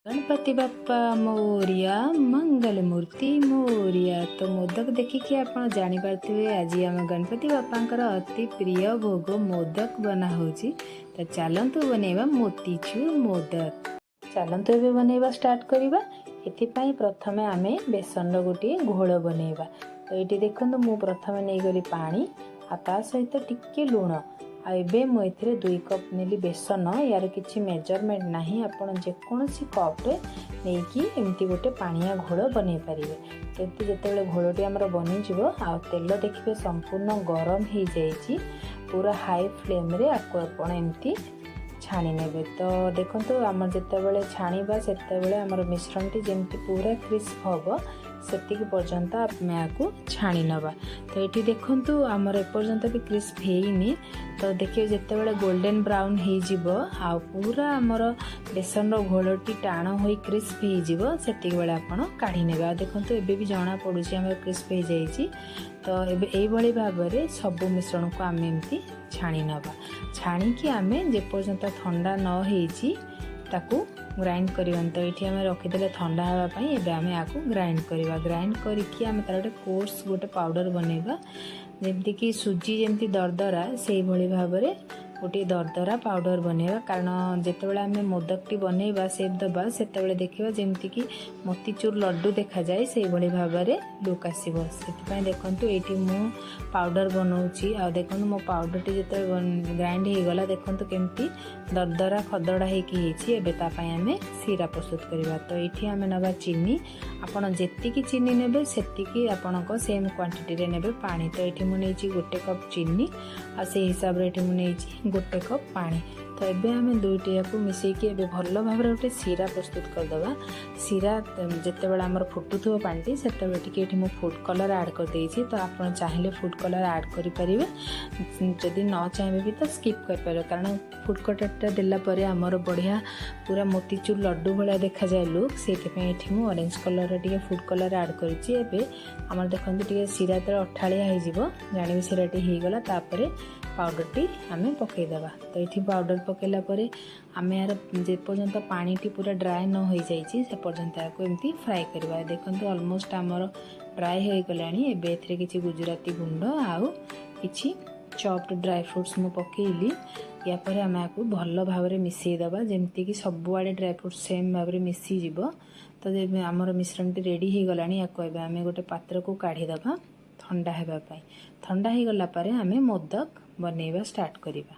ଗଣପତି ବାପ୍ପା ମୋରିଆ, ମଙ୍ଗଳମୂର୍ତ୍ତି ମୋରିଆ। ତ ମୋଦକ ଦେଖିକି ଆପଣ ଜାଣିପାରୁଥିବେ, ଆଜି ଆମ ଗଣପତି ବାପ୍ପାଙ୍କର ଅତି ପ୍ରିୟ ଭୋଗ ମୋଦକ ବନା ହେଉଛି। ତ ଚାଲନ୍ତୁ ବନେଇବା ମୋତିଚୁର ମୋଦକ। ଚାଲନ୍ତୁ ଏବେ ବନେଇବା ଷ୍ଟାର୍ଟ କରିବା। ଏଥିପାଇଁ ପ୍ରଥମେ ଆମେ ବେସନର ଗୋଟିଏ ଘୋଳ ବନେଇବା। ତ ଏଇଠି ଦେଖନ୍ତୁ, ମୁଁ ପ୍ରଥମେ ନେଇଗଲି ପାଣି ଆଉ ତା ସହିତ ଟିକେ ଲୁଣ। ଆଉ ଏବେ ମୁଁ ଏଥିରେ 2 କପ୍ ନେଲି ବେସନ। ୟାର କିଛି ମେଜରମେଣ୍ଟ ନାହିଁ, ଆପଣ ଯେକୌଣସି କପ୍ରେ ନେଇକି ଏମିତି ଗୋଟେ ପାଣିଆ ଘୋଳ ବନେଇ ପାରିବେ। ଏମିତି ଯେତେବେଳେ ଘୋଳଟି ଆମର ବନିଯିବ ଆଉ ତେଲ ଦେଖିବେ ସମ୍ପୂର୍ଣ୍ଣ ଗରମ ହେଇଯାଇଛି, ପୁରା ହାଇ ଫ୍ଲେମ୍ରେ ଆକୁ ଆପଣ ଏମିତି ଛାଣି ନେବେ। ତ ଦେଖନ୍ତୁ, ଆମର ଯେତେବେଳେ ଛାଣିବା, ସେତେବେଳେ ଆମର ମିଶ୍ରଣଟି ଯେମିତି ପୁରା କ୍ରିସ୍ପ ହେବ, ସେତିକି ପର୍ଯ୍ୟନ୍ତ ଆମେ ଏହାକୁ ଛାଣି ନେବା। ତ ଏଠି ଦେଖନ୍ତୁ, ଆମର ଏପର୍ଯ୍ୟନ୍ତ ବି କ୍ରିସ୍ପ ହେଇନି। ତ ଦେଖିବେ, ଯେତେବେଳେ ଗୋଲ୍ଡେନ୍ ବ୍ରାଉନ୍ ହେଇଯିବ ଆଉ ପୁରା ଆମର ବେସନର ଘୋଳଟି ଟାଣ ହୋଇ କ୍ରିସ୍ପ ହେଇଯିବ, ସେତିକି ବେଳେ ଆପଣ କାଢ଼ି ନେବେ। ଆଉ ଦେଖନ୍ତୁ, ଏବେ ବି ଜଣା ପଡ଼ୁଛି ଆମର କ୍ରିସ୍ପ ହେଇଯାଇଛି। ତ ଏବେ ଏଇଭଳି ଭାବରେ ସବୁ ମିଶ୍ରଣକୁ ଆମେ ଏମିତି ଛାଣି ନେବା। ଛାଣିକି ଆମେ ଯେପର୍ଯ୍ୟନ୍ତ ଥଣ୍ଡା ନ ହେଇଛି, ତାକୁ ଗ୍ରାଇଣ୍ଡ କରିବାନି। ତ ଏଇଠି ଆମେ ରଖିଦେଲେ ଥଣ୍ଡା ହେବା ପାଇଁ। ଏବେ ଆମେ ଏହାକୁ ଗ୍ରାଇଣ୍ଡ କରିବା। ଗ୍ରାଇଣ୍ଡ କରିକି ଆମେ ତାର ଗୋଟେ କୋର୍ସ ଗୋଟେ ପାଉଡ଼ର ବନେଇବା। ଯେମିତିକି ସୁଜି ଯେମିତି ଦରଦରା, ସେଇଭଳି ଭାବରେ ଗୋଟିଏ ଦରଦରା ପାଉଡ଼ର ବନେଇବା। କାରଣ ଯେତେବେଳେ ଆମେ ମୋଦକଟି ବନେଇବା, ସେପ୍ ଦେବା, ସେତେବେଳେ ଦେଖିବା ଯେମିତିକି ମୋତିଚୁର ଲଡ଼ୁ ଦେଖାଯାଏ, ସେଇଭଳି ଭାବରେ ଲୁକ୍ ଆସିବ। ସେଥିପାଇଁ ଦେଖନ୍ତୁ, ଏଇଠି ମୁଁ ପାଉଡ଼ର ବନଉଛି। ଆଉ ଦେଖନ୍ତୁ, ମୋ ପାଉଡ଼ରଟି ଯେତେବେଳେ ଗ୍ରାଇଣ୍ଡ ହେଇଗଲା, ଦେଖନ୍ତୁ କେମିତି ଦରଦରା ଖଦଡ଼ା ହେଇକି ହେଇଛି। ଏବେ ତା ପାଇଁ ଆମେ ଶିରା ପ୍ରସ୍ତୁତ କରିବା। ତ ଏଇଠି ଆମେ ନେବା ଚିନି। ଆପଣ ଯେତିକି ଚିନି ନେବେ, ସେତିକି ଆପଣଙ୍କ ସେମ୍ କ୍ୱାଣ୍ଟିଟିରେ ନେବେ ପାଣି। ତ ଏଇଠି ମୁଁ ନେଇଛି 1 କପ୍ ଚିନି ଆଉ ସେଇ ହିସାବରେ ଏଠି ମୁଁ ନେଇଛି 1 କପ୍ ପାଣି। ତ ଏବେ ଆମେ ଦୁଇଟି ୟାକୁ ମିଶେଇକି ଏବେ ଭଲ ଭାବରେ ଗୋଟେ ଶିରା ପ୍ରସ୍ତୁତ କରିଦେବା। ଶିରା ଯେତେବେଳେ ଆମର ଫୁଟୁଥିବ ପାଣିଟି, ସେତେବେଳେ ଟିକେ ଏଠି ମୁଁ ଫୁଡ଼୍ କଲର୍ ଆଡ଼୍ କରିଦେଇଛି। ତ ଆପଣ ଚାହିଁଲେ ଫୁଡ଼୍ କଲର୍ ଆଡ଼୍ କରିପାରିବେ, ଯଦି ନ ଚାହିଁବେ ବି ତ ସ୍କିପ୍ କରିପାରିବେ। କାରଣ ଫୁଡ଼୍ କଲର୍ଟା ଦେଲା ପରେ ଆମର ବଢ଼ିଆ ପୁରା ମୋତିଚୁର ଲଡ଼ୁ ଭଳିଆ ଦେଖାଯାଏ ଲୁକ୍। ସେଇଥିପାଇଁ ଏଠି ମୁଁ ଅରେଞ୍ଜ କଲର୍ର ଟିକେ ଫୁଡ଼୍ କଲର୍ ଆଡ଼୍ କରିଛି। ଏବେ ଆମର ଦେଖନ୍ତୁ, ଟିକେ ଶିରା ଯେତେବେଳେ ଅଠାଳିଆ ହେଇଯିବ, ଜାଣିବେ ଶିରାଟି ହେଇଗଲା। ତାପରେ ପାଉଡ଼ରଟି ଆମେ ପକାଇଦେବା। ତ ଏଠି ପାଉଡ଼ର ପକାଇଲା ପରେ ଆମେ ଏହାର ଯେପର୍ଯ୍ୟନ୍ତ ପାଣିଟି ପୁରା ଡ୍ରାଏ ନ ହୋଇଯାଇଛି, ସେ ପର୍ଯ୍ୟନ୍ତ ଏହାକୁ ଏମିତି ଫ୍ରାଏ କରିବା। ଦେଖନ୍ତୁ, ଅଲମୋଷ୍ଟ ଆମର ଡ୍ରାଏ ହୋଇଗଲାଣି। ଏବେ ଏଥିରେ କିଛି ଗୁଜୁରାତି ଗୁଣ୍ଡ ଆଉ କିଛି ଚପ୍ଡ ଡ୍ରାଏ ଫ୍ରୁଟ୍ସ ମୁଁ ପକାଇଲି। ୟା ପରେ ଆମେ ଏହାକୁ ଭଲ ଭାବରେ ମିଶାଇ ଦେବା, ଯେମିତିକି ସବୁଆଡ଼େ ଡ୍ରାଏ ଫ୍ରୁଟ୍ସ ସେମ୍ ଭାବରେ ମିଶିଯିବ। ତ ଏବେ ଆମର ମିଶ୍ରଣଟି ରେଡ଼ି ହେଇଗଲାଣି। ୟାକୁ ଏବେ ଆମେ ଗୋଟେ ପାତ୍ରକୁ କାଢ଼ିଦେବା ଥଣ୍ଡା ହେବା ପାଇଁ। ଥଣ୍ଡା ହେଇଗଲା ପରେ ଆମେ ମୋଦକ ବନେଇବା ଷ୍ଟାର୍ଟ କରିବା।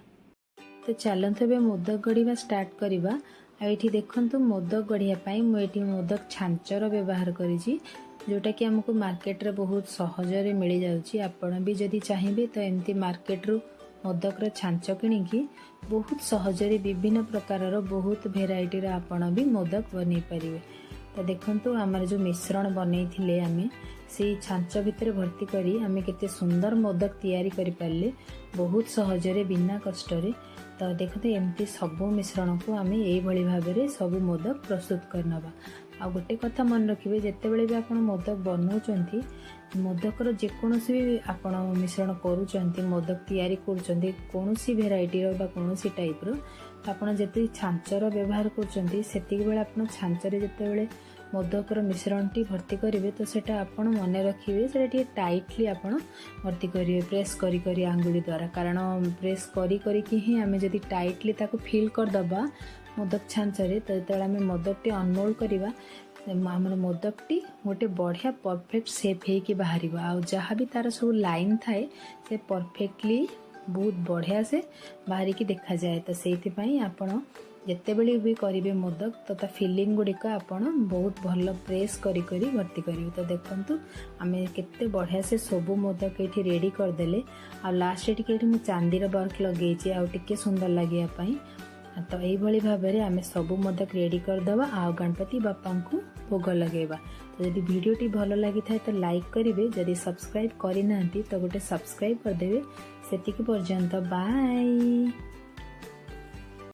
ତ ଚାଲନ୍ତୁ ଏବେ ମୋଦକ ଗଢ଼ିବା ଷ୍ଟାର୍ଟ କରିବା। ଆଉ ଏଇଠି ଦେଖନ୍ତୁ, ମୋଦକ ଗଢ଼ିବା ପାଇଁ ମୁଁ ଏଇଠି ମୋଦକ ଛାଞ୍ଚର ବ୍ୟବହାର କରିଛି, ଯେଉଁଟାକି ଆମକୁ ମାର୍କେଟରେ ବହୁତ ସହଜରେ ମିଳିଯାଉଛି। ଆପଣ ବି ଯଦି ଚାହିଁବେ, ତ ଏମିତି ମାର୍କେଟରୁ ମୋଦକର ଛାଞ୍ଚ କିଣିକି ବହୁତ ସହଜରେ ବିଭିନ୍ନ ପ୍ରକାରର, ବହୁତ ଭେରାଇଟିର ଆପଣ ବି ମୋଦକ ବନେଇ ପାରିବେ। ତ ଦେଖନ୍ତୁ, ଆମର ଯେଉଁ ମିଶ୍ରଣ ବନେଇଥିଲେ ଆମେ, ସେଇ ଛାଞ୍ଚ ଭିତରେ ଭର୍ତ୍ତି କରି ଆମେ କେତେ ସୁନ୍ଦର ମୋଦକ ତିଆରି କରିପାରିଲେ ବହୁତ ସହଜରେ, ବିନା କଷ୍ଟରେ। ତ ଦେଖନ୍ତୁ, ଏମିତି ସବୁ ମିଶ୍ରଣକୁ ଆମେ ଏଇଭଳି ଭାବରେ ସବୁ ମୋଦକ ପ୍ରସ୍ତୁତ କରିନେବା। ଆଉ ଗୋଟେ କଥା ମନେ ରଖିବେ, ଯେତେବେଳେ ବି ଆପଣ ମୋଦକ ବନାଉଛନ୍ତି, ମୋଦକର ଯେକୌଣସି ବି ଆପଣ ମିଶ୍ରଣ କରୁଛନ୍ତି, ମୋଦକ ତିଆରି କରୁଛନ୍ତି, କୌଣସି ଭେରାଇଟିର ବା କୌଣସି ଟାଇପ୍ର, ଆପଣ ଯେତିକି ଛାଞ୍ଚର ବ୍ୟବହାର କରୁଛନ୍ତି, ସେତିକି ବେଳେ ଆପଣ ଛାଞ୍ଚରେ ଯେତେବେଳେ ମୋଦକର ମିଶ୍ରଣଟି ଭର୍ତ୍ତି କରିବେ, ତ ସେଇଟା ଆପଣ ମନେ ରଖିବେ, ସେଇଟା ଟିକେ ଟାଇଟଲି ଆପଣ ଭର୍ତ୍ତି କରିବେ, ପ୍ରେସ୍ କରି କରି ଆଙ୍ଗୁଳି ଦ୍ୱାରା। କାରଣ ପ୍ରେସ୍ କରି କରିକି ହିଁ ଆମେ ଯଦି ଟାଇଟଲି ତାକୁ ଫିଲ୍ କରିଦେବା ମୋଦକ ଛାଞ୍ଚରେ, ତ ଯେତେବେଳେ ଆମେ ମୋଦକଟି ଅନମୋଲ୍ଡ କରିବା, ଆମର ମୋଦକଟି ଗୋଟେ ବଢ଼ିଆ ପରଫେକ୍ଟ ସେପ୍ ହେଇକି ବାହାରିବ। ଆଉ ଯାହା ବି ତାର ସବୁ ଲାଇନ୍ ଥାଏ, ସେ ପରଫେକ୍ଟଲି ବହୁତ ବଢ଼ିଆ ସେ ବାହାରିକି ଦେଖାଯାଏ। ତ ସେଇଥିପାଇଁ ଆପଣ ଯେତେବେଳେ ବି କରିବେ ମୋଦକ, ତ ତା ଫିଲିଂ ଗୁଡ଼ିକ ଆପଣ ବହୁତ ଭଲ ପ୍ରେସ୍ କରି କରି ଭର୍ତ୍ତି କରିବେ। ତ ଦେଖନ୍ତୁ, ଆମେ କେତେ ବଢ଼ିଆ ସେ ସବୁ ମୋଦକ ଏଇଠି ରେଡ଼ି କରିଦେଲେ। ଆଉ ଲାଷ୍ଟରେ ଟିକେ ଏଇଠି ମୁଁ ଚାନ୍ଦିର ୱାର୍କ ଲଗେଇଛି, ଆଉ ଟିକେ ସୁନ୍ଦର ଲାଗିବା ପାଇଁ। ତ ଏଇଭଳି ଭାବରେ ଆମେ ସବୁ ମୋଦକ ରେଡ଼ି କରିଦେବା ଆଉ ଗଣପତି ବାପ୍ପାଙ୍କୁ ଭୋଗ ଲଗେଇବା। ତ ଯଦି ଭିଡ଼ିଓଟି ଭଲ ଲାଗିଥାଏ, ତ ଲାଇକ୍ କରିବେ। ଯଦି ସବସ୍କ୍ରାଇବ୍ କରିନାହାନ୍ତି, ତ ଗୋଟେ ସବସ୍କ୍ରାଇବ୍ କରିଦେବେ। ସେତିକି ପର୍ଯ୍ୟନ୍ତ ବାଏ।